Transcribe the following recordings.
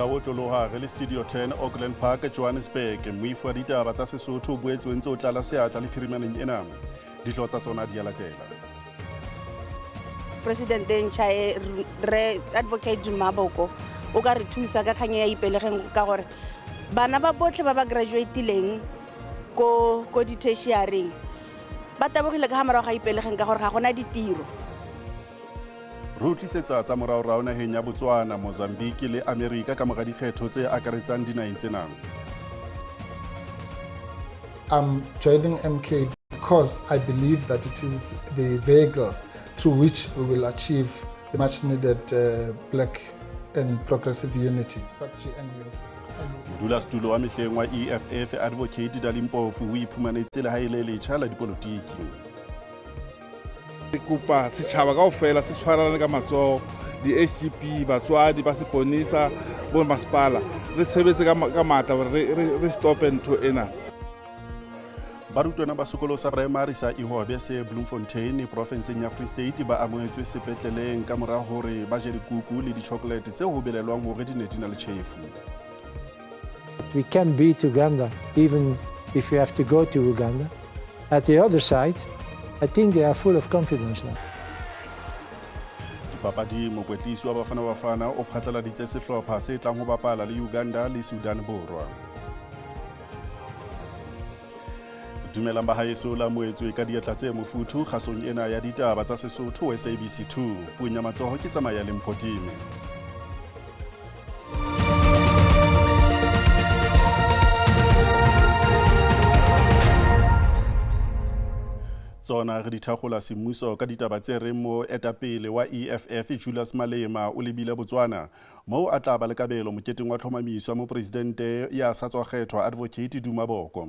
Ka ho otloloha re le Studio 10 Auckland Park, Johannesburg, moifo wa ditaba tsa Sesotho o boetse o ntse o tlala seatla le phirimaneng ena. Dihlooho tsa tsona di a latela. President e ntšha e re Advocate Duma Boko o ka re thusa ka kgang ya Ipelegeng, ka gore bana ba botlhe ba ba graduatileng ko di-tertiaryng ba tabogile ka ga morago ga Ipelegeng ka gore ga gona ditiro. Re o tlisetsa tsa moraorao naheng ya Botswana, Mozambique le Amerika ka mora dikgetho tse akaretsang dinaheng tsena. I'm joining MK because I believe that it is the vehicle through which we will achieve the much needed black and progressive unity. But GNU. Modulasetulo wa mehleng wa EFF Advocate Dali Mpofu o iphumanetse lehae le letjha la dipolotiki. Ke kopa setjhaba kaofela se tshwarane ka matsoho, di-SGB, batswadi ba seponesa, bo masepala, re sebetse ka matla hore re stope ntho ena. Barutwana ba sekolo sa primary sa Ihobe se Bloemfontein profenseng ya Free State ba amohetswe sepetleleng ka mora hore ba je dikuku le di-chocolate tse ho belelwang hore di ne di na le tjhefu. We can beat Uganda even if we have to go to Uganda. At the other side, I think they are full of confidence now. Dipapading, mokwetlisi wa Bafana Bafana o phatlaladitse sehlopha se tlang ho bapala le Uganda le Sudan Borwa. Dumelang ba haeso la moetswe ka diatla tse mofuthu kgasong ena ya ditaba tsa Sesotho SABC 2. Puong ya matsoho ke tsamaya le Mphotime. Tsona re di thakgola semmuso ka ditaba tse reng moetapele wa EFF Julius Malema o lebile Botswana moo a tla ba le kabelo moketeng wa tlhomamiso ya mopresidente ya sa tswa kgethwa Advocate Duma Boko.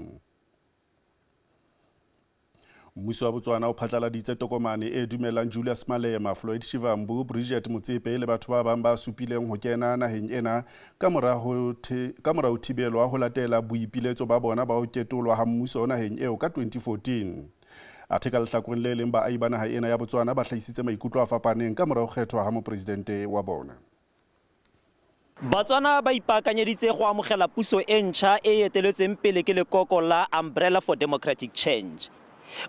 Mmuso wa Botswana o phatlaladitse tokomane e dumellang Julius Malema, Floyd Shivambu, Bridget Motsepe le batho ba bang ba supileng ho kena naheng ena ka mora ho thibelwa ho latela boipiletso ba bona ba ho ketolwa ha mmuso naheng eo ka 2014. Athe ka lehlakoreng le leng baahi ba naha ena ya Botswana ba hlahisitse maikutlo a fapaneng ka mora ho kgethwa ha mopresidente wa bona. Batswana ba ipaakanyeditse go amogela puso e ntšha e e eteletsweng pele ke lekoko la Umbrella for Democratic Change.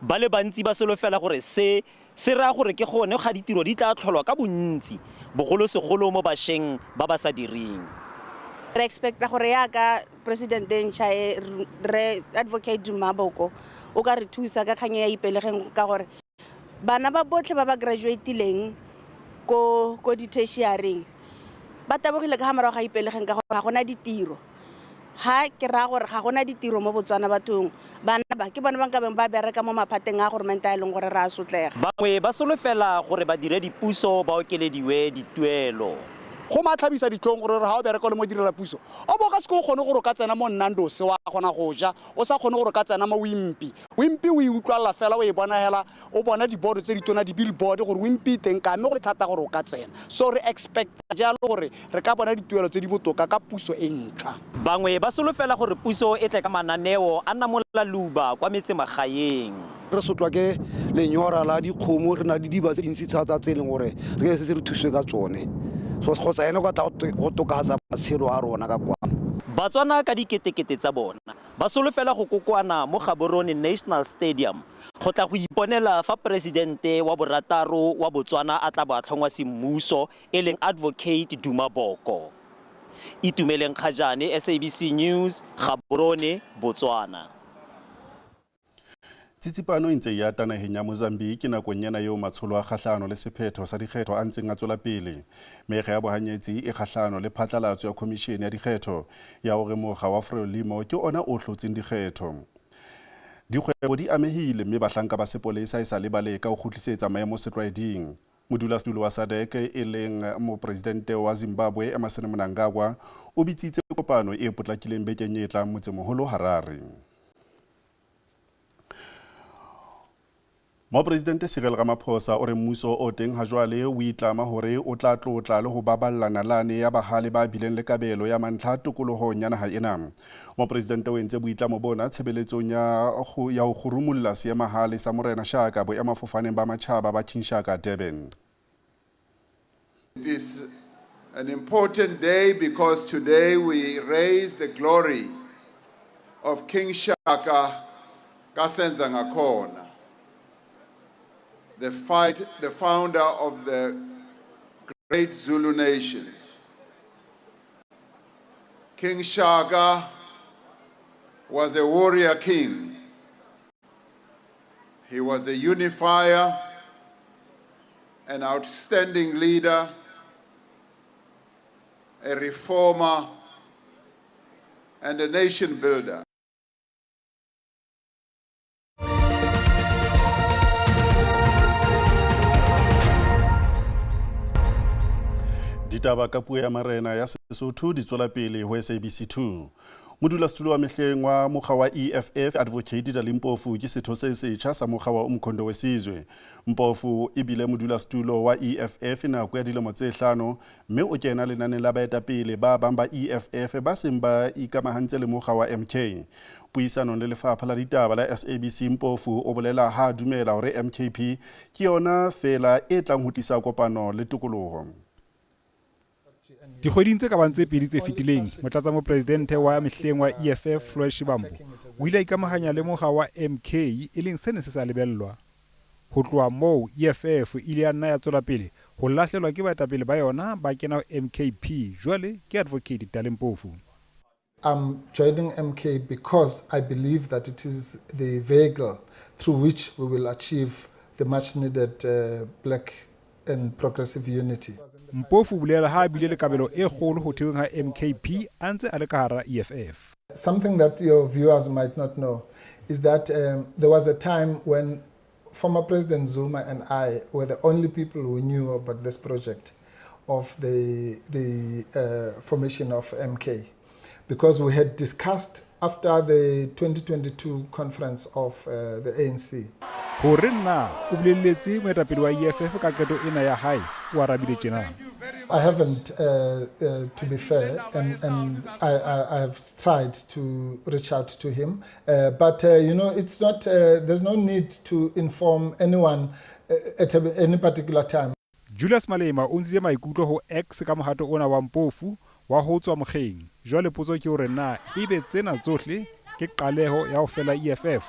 Ba le bantsi ba solofela gore se, se raya gore ke gone ga ditiro di tla tlholwa ka bontsi, bogolosegolo mo basheng ba ba sa direng. Re expecta gore yaka president e ntšha e re Advocate Duma Boko o ka re thusa ka kgang ya Ipelegeng, ka gore bana ba botlhe ba ba graduatileng ko di-tertiaryng ba tabogile ka ga morago ga Ipelegeng ka gore ga gona ditiro. Ha ke raya gore ga gona ditiro mo Botswana bathong, bana ba ke bone ba nkabeng ba bereka mo maphateng a goromente a e leng gore re a sotlega. Bangwe ba solofela gore badiredipuso ba okelediwe dituelo. Go matlhabisa ditlhong gore re ga o bereka o le mo direla puso o bo ka se ke o kgone gore o ka tsena mo Nandos wa kgona go ja, o sa kgone gore o ka tsena mo Wimpy. Wimpy o e utlwalela fela, o e bona hela, o bona dibodo tse ditona, di-billboard gore Wimpy e teng kae, mme go le thata gore o ka tsena. So re expecta jalo gore re ka bona dituelo tse di botoka ka puso e ntšhwa. Bangwe ba solofela gore puso e tle ka mananeo a namola leuba kwa metsemagaeng. Re sotlwa ke lenyora la dikgomo, re na le diba tse dintsi thata tse e leng gore re setse re thuswe ka tsone. So kgotsa ene o ka tla go tokafatsa matshelo a rona ka kwano. Batswana ka diketekete tsa bona ba solofela go kokoana mo Gaborone National Stadium go tla go iponela fa poresidente wa borataro wa Botswana a tla bo a tlhongwa semmuso e leng Advocate Duma Boko. Itumeleng Kgajane, SABC News, Gaborone, Botswana. Tsitsipano e ntse e ata naheng ya Mozambique nakong ena eo matsholo a kgahlano le sephetho sa dikgetho a ntseng a tswela pele. Mekga ya bohanyetsi e kgahlano le phatlalatso ya khomishene ya dikgetho ya hore mokga wa Frelimo ke ona o hlotseng dikgetho. Dikgwebo di amehile mme bahlanka ba sepolesa e sa le ba leka ho kgutlisetsa maemo setlwaeding. Modulasetulo wa SADC e leng mopresidente wa Zimbabwe Emmerson Mnangagwa o bitsitse kopano e potlakileng bekeng e tlang motsemoholo Harare. Mopresidente Cyril Ramaphosa o re mmuso o teng hajwale o itlama hore o tla tlotla le ho baballa nalane ya bahale ba bileng le kabelo ya mantlha tokolohong ya naha ena. Mopresidente o entse boitlamo bona tshebeletsong ya ho kgurumulla seemahale sa Morena Shaka boemafofaneng ba matjhaba ba King Shaka, Durban. It is An important day because today we raise the glory of King Shaka kaSenzangakhona, the founder of the great Zulu nation. King Shaka was a warrior king. He was a unifier, an outstanding leader, a reformer, and a nation builder. Ditaba ka puo ya marena ya Sesotho di tswela pele ho SABC 2. Modulasetulo wa mehleng wa mokga wa EFF, Advocate Dali Mpofu, ke setho se setjha sa mokga wa Umkhonto weSizwe. Mpofu e bile modulasetulo wa EFF nako ya dilemo tse 5, mme o kena lenaneng la baetapele ba bang ba EFF ba seng ba ikamahantse le mokga wa MK. Puisanong le lefapha la ditaba la SABC, Mpofu o bolela ha dumela hore MKP ke yona feela e tlang ho tlisa kopano le tokoloho. Dikgweding tse ka bang tse 2 tse fetileng, motlatsamopresidente wa mehleng wa EFF Floyd Shivambu o ile a ikamahanya le mokga wa MK, e leng se neng se sa lebellwa. Ho tloha moo, EFF e ile ya nna ya tswela pele ho lahlelwa ke baetapele ba yona ba kena ho MKP, jwale ke Advocate Dali Mpofu. I'm joining MK because I believe that it is the vehicle through which we will achieve the much needed black and progressive unity. Mpofu o bolela ha a bile le kabelo e kgolo ho theweng ha MKP a ntse a le ka hara EFF. Something that your viewers might not know is that there was a time when former President Zuma and I were the only people who knew about this project of the formation of MK, because we had discussed after the 2022 conference of the ANC. Hore na o bolelletse moetapele wa EFF ka qeto ena ya hae, o arabile tjena. I haven't, to be fair, and I have tried to reach out to him, but it's not. There's no need to inform anyone at any particular time. Julius Malema o ntshitse maikutlo ho X ka mohato ona wa Mpofu wa ho tswa mokgeng. Jwale potso ke hore na ebe tsena tsohle ke qaleho ya ho fela EFF.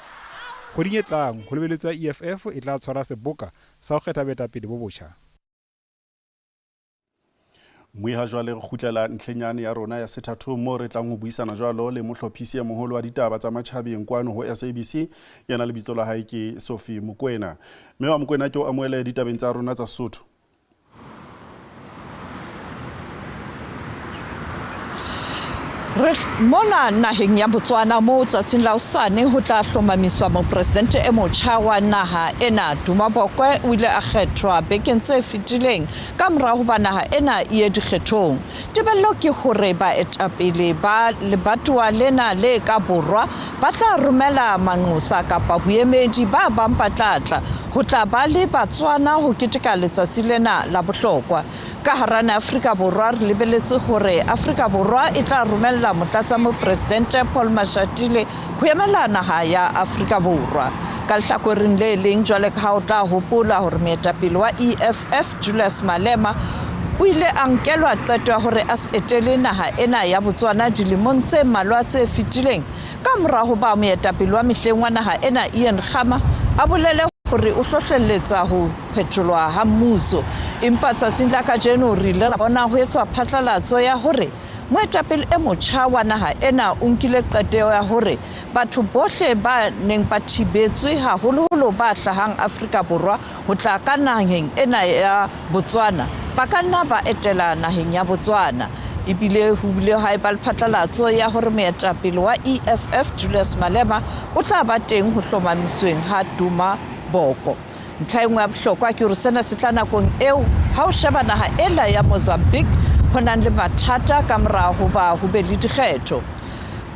Kgweding e tlang ho lebeletswe EFF e tla tshwara seboka sa ho kgetha baetapele bo botjha. Moiha jwale re kgutlela ntlheng ya rona ya sethathong moo re tlang ho buisana jwalo le mohlophisi ya moholo wa ditaba tsa matjhabeng kwano ho SABC, yena lebitso la hae ke Sophie Mokoena. Mme wa Mokoena, ke o amohele ditabeng tsa rona tsa Sesotho. Re mona naheng ya Botswana moo tsatsing la hosane ho tla hlomamiswa mopresidente e motjha wa naha ena. Duma Bokwe o ile a kgethwa bekeng tse fetileng ka mora hoba naha ena e ye dikgethong. Tebello ke hore baetapele ba lebatowa lena le ka borwa ba tla romela manqosa kapa boemedi ba bang ba tla tla ho tla ba le Batswana ho keteka letsatsi lena la bohlokwa. Ka hara Afrika Borwa re lebeletse hore Afrika Borwa e tla romella motlatsamopresidente Paul Mashatile ho emela naha ya Afrika Borwa. Ka lehlakoreng le leng, jwale ka ha o tla hopola hore moetapele wa EFF Julius Malema o ile a nkelwa qeto ya hore a se etele naha ena ya Botswana dilemong tse mmalwa tse fetileng ka mora hoba moetapele wa mehleng wa naha ena Ian Khama a bolele hore o hlohlelletsa ho phetholwa ha mmuso. Empa tsatsing la kajeno re ile ra bona ho etswa phatlalatso ya hore moetapele e motjha wa naha ena o nkile qeto ya hore batho bohle ba neng ba thibetswe, haholoholo ba hlahang Afrika Borwa ho tla ka naheng ena ya Botswana, ba ka nna ba etela naheng ya Botswana. Ebile ho bile ha eba le phatlalatso ya hore moetapele wa EFF Julius Malema o tla ba teng ho hlomamisweng ha Duma Boko. Ntlha e nngwe ya bohlokwa ke hore sena se tla nakong eo ha o sheba naha ela ya Mozambique ho nang le mathata ka mora hoba ho be le dikgetho.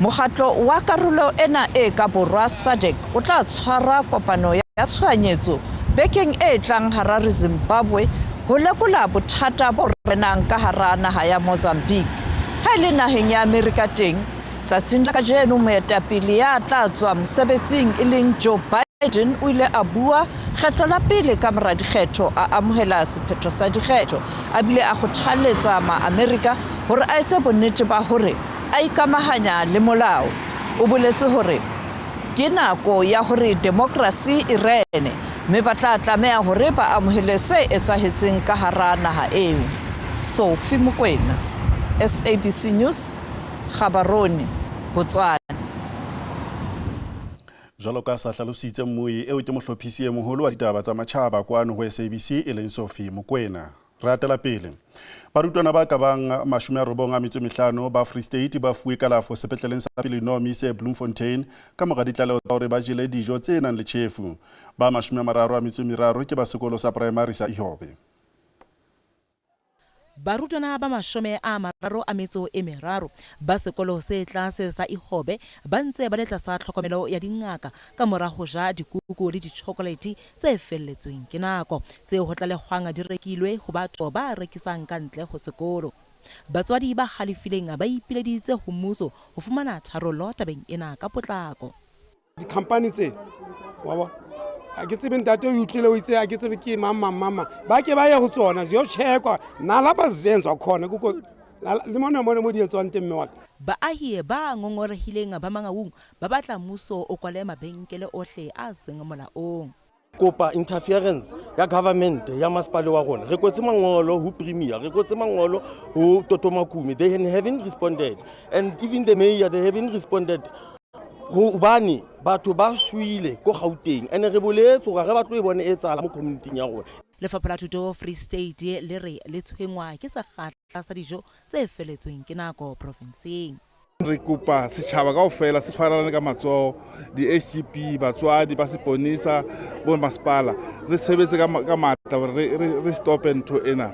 Mokgatlo wa karolo ena e ka borwa SADC o tla tshwara kopano ya tshohanyetso bekeng e tlang Harare, Zimbabwe, ho lekola bothata bo renang ka hara naha ya Mozambique. Ha e le naheng ya Amerika teng, tsatsing la kajeno moetapele ya tla tswa mosebetsing e leng Joe Biden Biden o ile a bua kgetlo la pele ka mora dikgetho a amohela sephetho sa dikgetho a bile a kgothaletsa Maamerika hore a etse bonnete ba hore a ikamahanya le molao. O boletse hore ke nako ya hore demokrasi e rene mme ba tla tlameha hore ba amohele se etsahetseng ka hara naha eo. Sophie Mokoena, SABC News, Gaborone, Botswana. Jwalo ka sa hlalositse mmui eo ke mohlophisi e moholo wa ditaba tsa matjhaba kwano ho SABC e leng Sophie Mokoena. Re atela pele. Barutwana ba ka bang 95 ba Free State ba fuwe kalafo sepetleleng sa Pelenomi se Bloemfontein ka mora ditlaleho tsa hore ba jele dijo tse nang le tjhefu. Ba 33 ke ba sekolo sa praemari sa Ihobe. Barutwana ba 33 ba sekolo se tlase sa Ihobe ba ntse ba le tlasa tlhokomelo ya dingaka ka mora ho ja dikuku le ditjhokolete tse felletsweng ke nako, tseo ho tlalehwang di rekilwe ho batho ba rekisang ka ntle ho sekolo. Batswadi ba halefileng ba ipileditse ho mmuso ho fumana tharollo tabeng ena ka potlako. Dikhampani tse wa bona a ke tsebe ntate o utlwile o itse a ke tsebe ke mang mang mang mang ba ke ba ye go tsona ziyocheckwa nalapha zenzwa khona kuko le mona mona mo di etswang teng mme wa ka. Baahi ba ngongorehileng ba Mangaung ba batla mmuso o kwale mabenkele ohle a seng molaong. Kopa interference ya government ya masepale wa rona. Re kwetse mangolo ho premier, re kwetse mangolo ho Toto Makume, they haven't responded, and even the mayor, they haven't responded, gobane batho ba shwile ko Gauteng, and re boletse gore re batlo e bone e tsala mo community ya rona. Lefapha la Thuto Free State le re le tshwenngwa ke sekgahla sa dijo tse feletsweng ke nako profenseng. Re kopa setšhaba kaofela se tshwarelane ka matsoho, di-SGB, batswadi ba seponisa, bo masepala, re sebetse ka matla gore re stope ntho ena.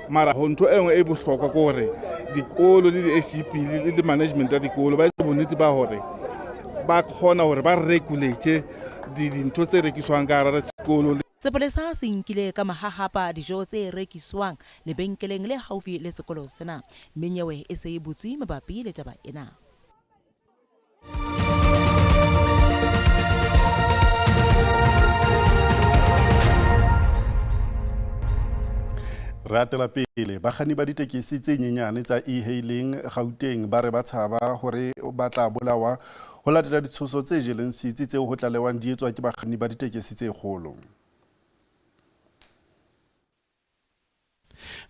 Mara ho ntho e nngwe e bohlokwa ke gore dikolo le di-SGB le management ya dikolo ba etse bonnete ba gore ba kgona gore ba regulate dintho tse rekiswang ka hara sekolo. Sepolesa se nkile ka mahahapa dijo tse rekiswang lebenkeleng le haufi le sekolo sena, mme nyewe e se e butswe mabapi le taba ena. Re atela pele. Bakganni ba ditekesi tse nyenyane tsa e-hailing Gauteng ba re ba tshaba hore ba tla bolawa ho latela ditshoso tse jeleng setsi tseo ho tlalewang di etswa ke bakganni ba ditekesi tse kgolo.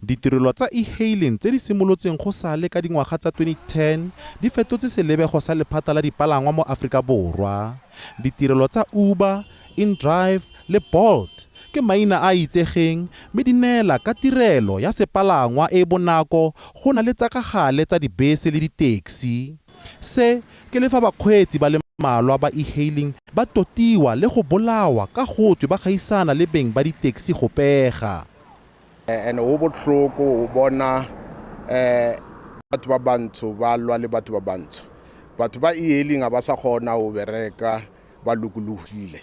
Ditirelo tsa e-hailing tse di simolotseng go sale ka dingwaga tsa 2010 di fetotse selebego sa lephata la dipalangwa mo Aforika Borwa. Ditirelo tsa Uber, InDrive le Bolt ke maina a a itsegeng mme di neela ka tirelo ya sepalangwa e e bonako go na le tsa ka gale tsa dibese le ditaxi. Se ke le fa bakgweetsi ba le mmalwa ba e-hailing ba totiwa le go bolawa ka gotwe ba gaisana le beng ba ditaxi go pega. And ho botlhoko ho bona batho ba bantsho ba lwa le batho ba bantsho. Batho ba e-hailing ha ba sa kgona ho bereka ba lokolohile.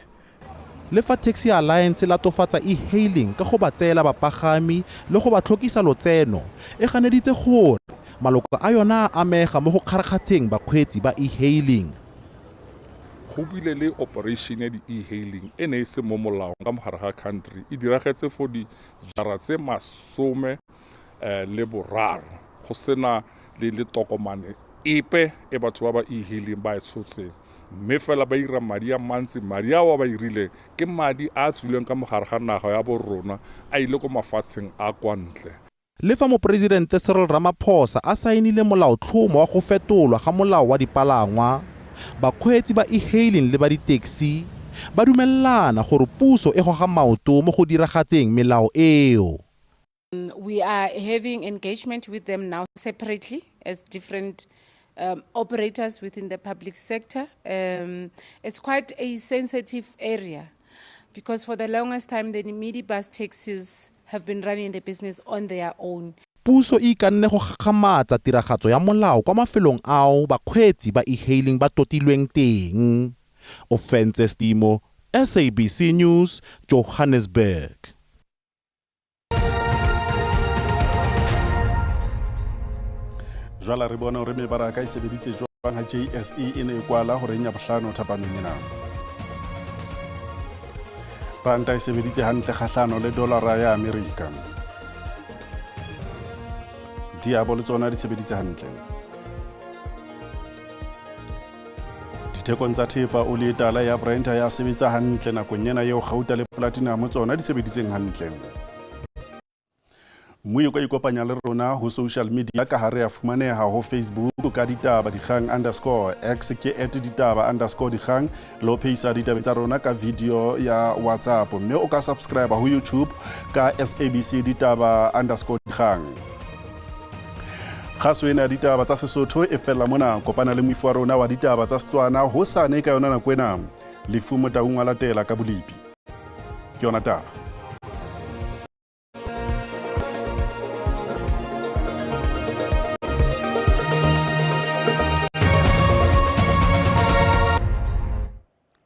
Le fa Taxi Alliance e latofatsa e-hailing ka go ba tseela bapagami le go ba tlhokisa lotseno, e ganeditse gore maloko a yona a amega mo go kgarakgatsheng bakgweetsi ba e-hailing. Go bile le operation ya di-e-hailing e ne e se mo molaong ka mogare ga country, e diragetse for dijara tse 13 go sena le tokomane epe e batho ba ba e-hailing ba e tshotseng, mme fela ba ira madi a mantsi. Madi ao a ba irileng ke madi a a tswileng ka mogare ga naga ya bo rona a ile ko mafatsheng a kwa ntle. Le fa Moporesidente Cyril Ramaphosa a saenile molaotlhomo wa go fetolwa ga molao wa dipalangwa, bakgweetsi ba e-hailing le ba ditaxi ba dumelelana gore puso e goga maoto mo go diragatseng melao eo. We are having engagement with them now separately as different operators within the public sector. It's quite a sensitive area because for the longest time the minibus taxis have been running the business on their own. Puso e ikanne go gagamatsa tiragatso ya molao kwa mafelong ao bakgweetsi ba e-hailing ba totilweng teng. Ofentse Stimo, SABC News, Johannesburg. Jwala re bona hore mebaraka e sebeditse jwang ha JSE e ne e kwala horeng ya bohlano thapameng ena. Ranta e sebeditse hantle kgahlano le dolara ya Amerika. Diabo le tsona di sebeditse hantle. Dithekong tsa thepa oli e tala ya Brent ya sebetsa hantle nakong ena eo gauta le platinum tsona di sebeditseng hantle. Mmui o ka ikopanya le rona ho social media ka ha re a fumaneha ho Facebook ka ditaba dikgang underscore X ke at ditaba underscore dikgang le ho phehisa ditabeng tsa rona ka video ya WhatsApp mme o ka subscribe ho YouTube ka SABC ditaba underscore dikgang. Kgaso ena ya ditaba tsa Sesotho e fella mona. Kopana le moifo wa rona wa ditaba tsa Setswana hosane ka yona nako ena. Lefu Motaung wa latela ka bolipi. Ke yona taba.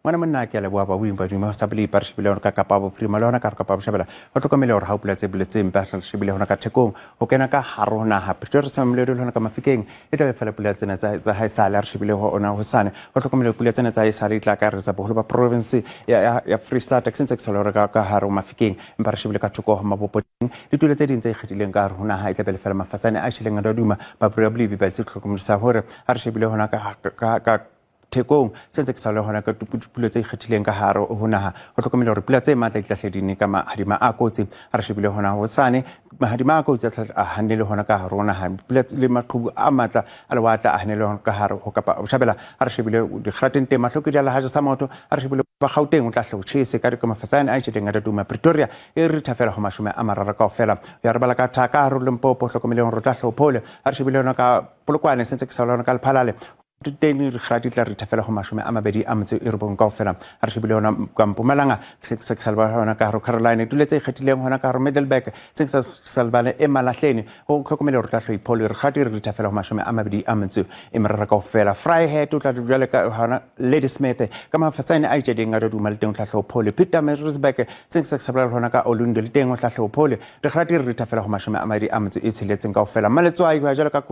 Ngwana monna ke a leboa babuing badimo sa pele ba re shebile hore ka Kapa Bophirima le hona ka Kapa Botjhabela ho hlokomele hore ha o pula tse boletseng ba re shebile hona ka Thekong ho kena ka hare ho naha Pretoria sa Mamelodi le hona ka Mafikeng e tla be fela pula tsena tsa haesale re shebile hona hosane ho hlokomele pula tsena tsa haesale di tla akaretsa boholo ba province ya Free State ke sentse ke sa le hore ka hare ho Mafikeng empa re shebile ka thoko ho mabopo teng ditulo tse ding tse ikgethileng ka hare ho naha e tla be le fela mafasane a shileng a duma ba Bolibi ba se hlokomedisa hore ha re shebile hona ka Thekong, se ntse ke sa le hona ka dipula tse ikgethileng ka hare ho naha. Ho hlokomele hore pula tse matla di tla hle di ne ka mahadima a kotsi. Ha re shebile hona hosane, mahadima a kotsi a tla a hanne le hona ka hare ho naha. Pula le maqhubu a matla a lewatle a hanne le hona ka hare ho Kapa Botjhabela. Ha re shebile dikgarateng teng, mahlokedi a lehaja sa maoto. Ha re shebile ba Gauteng, o tla hle o tjhese ka mafasane a itjheleng a Daduma. Pretoria e ritha fela ho 30 kaofela. Ya re bala ka thaka hare ho Limpopo, hlokomeleng hore o tla hle o phole. Ha re shebile hona ka Polokwane, se ntse ke sa le hona ka Lephalale. Teng dikgadi tla ritha fela go 29 kaofela. A re shebile hona ka Mpumalanga, se se sa lebala hona ka hare Caroline, dule tse ikgethileng hona ka hare Middelburg, se se sa lebale e Malahleni. O hlokomele hore tla hloipholo re kgadi re ritha fela go 23 kaofela. Vryheid o tla jwale ka hona Ladysmith ka mafatsane a itšedeng a duma le teng o tla hlophole. Pietermaritzburg se se sa lebala hona ka Olundo le teng o tla hlophole. Dikgadi re ritha fela go 26 kaofela. Maletswai ho ya jwalo ka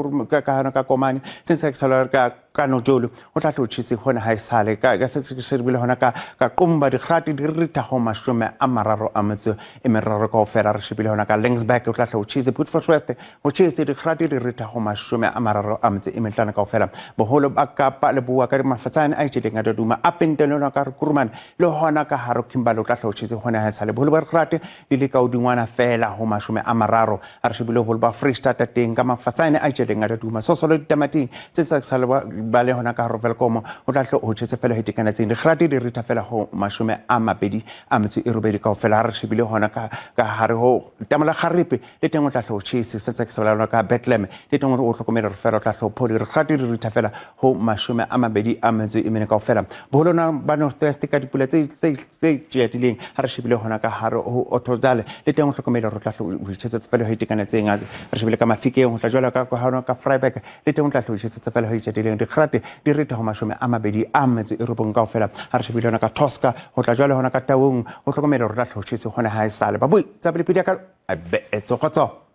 hona ka Komane, se se sa lebala ka Kanojolo o tla tlo tjhese hona ha esale ka se se bile hona ka Qumba dikgati di ritha ho 33 kaofela. Re shebile hona ka Laingsburg o tla tlo tjhese Beaufort West ho tjhese dikgati di ritha ho 35 kaofela. Boholo ba Kapa Leboa ka mafatsane a itjeleng a Doduma a Pentelo hona ka Kuruman le hona ka hare Kimberley o tla tlo tjhese hona ha esale. Boholo ba dikgati di le ka hodingwana fela ho 30. A re shebile boholo ba Freistata teng ka mafatsane a itjeleng a Doduma sosolo ditamating tse tsa sa ba le hona ka hare Welkom o tla tlo ho tjhetse fela ho itekanetseng. Dikgati di ritha fela ho 28 kaofela. Ha re shebile hona ka hare ho Tamola Kgaripe le teng o tla tlo tjhese se tsa ke sa bolela ka Bethlehem le teng o hlokomele hore fela o tla tlo pholi. Dikgati di ritha fela ho 24 kaofela. Boholo ba North West ka dipula tse tjetileng ha re shebile hona ka hare ho Ottosdal le teng o hlokomele hore o tla ho itjhetsetsa fela ho itekanetseng. Re shebile ka Mafikeng ho tla jwalo ka hona ka Vryburg le teng o tla ho itjhetsetsa fela ho itjetileng. Dikgate di ritha ho 29 kaofela. Ha re shebile hona ka Tosca ho tla jwalo hona ka Taung o hlokomele hore o tla ho tjhese hona ha esale. Babui tsa pele pedi ya ka a be etso kgotso.